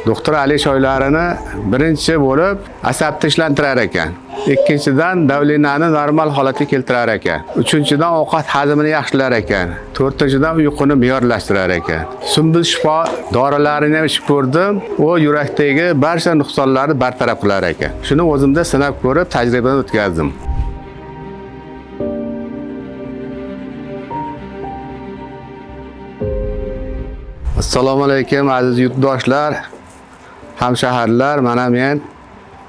Doktor Ali choylarini birinchi bo'lib asab tinchlantirar ekan. Ikkinchidan davlinani normal holatga keltirar ekan. Uchinchidan ovqat hazmini yaxshilar ekan. To'rtinchidan uyquni me'yorlashtirar ekan. Sumbul shifo dorilarini ham ichib ko'rdim. U yurakdagi barcha nuqsonlarni bartaraf qilar ekan. Shuni o'zimda sinab ko'rib, tajribadan o'tkazdim. Assalomu alaykum aziz yurtdoshlar, hamshaharlar. Mana men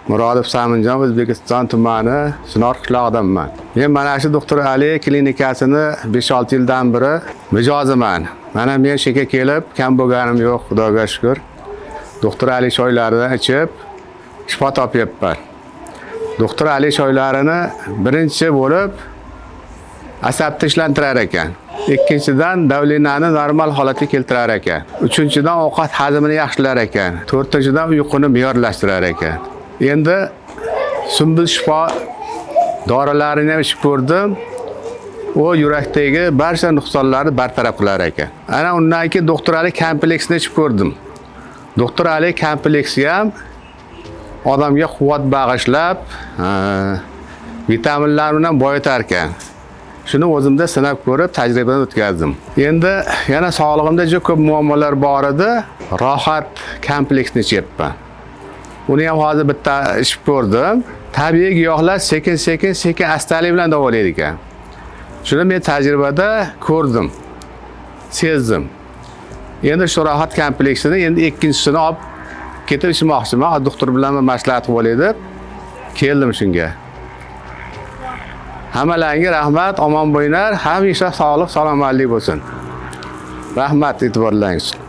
Murodov Saminjon, O'zbekiston tumani Chinor qishlog'idanman. Men mana shu Doktor Ali klinikasini 5-6 yildan beri mijoziman. Mana men shu yerga kelib kam bo'lganim yo'q, Xudoga shukr. Doktor Ali choylaridan ichib shifo topyapman. Doktor Ali choylarini birinchi bo'lib asab tinchlantirar ekan. Ikkinchidan davlinani normal holatga keltirar ekan. Uchinchidan ovqat hazmini yaxshilar ekan. To'rtinchidan uyquni me'yorlashtirar ekan. Endi sumbul shifo dorilarini ham ichib ko'rdim. U yurakdagi barcha nuqsonlarni bartaraf qilar ekan. Ana undan keyin Doktor Ali kompleksini ichib ko'rdim. Doktor Ali kompleksi ham odamga quvvat bag'ishlab, vitaminlar bilan boyitar ekan. Shuni o'zimda sinab ko'rib, tajribadan o'tkazdim. Endi yana sog'lig'imda juda ko'p muammolar bor edi. Rohat kompleksini ichyapman. Uni ham hozir bitta ichib ko'rdim. Tabiiy giyohlar sekin-sekin, sekin astalik bilan davolaydi ekan. Shuni men tajribada ko'rdim. Sezdim. Endi shu rohat kompleksini endi ikkinchisini olib ketib ichmoqchiman. Doktor bilan maslahat qilib olay deb keldim shunga. Hammalaringga rahmat, omon bo'linglar, hamisha sog'lik, salomatlik bo'lsin. Rahmat e'tiborlaringiz uchun.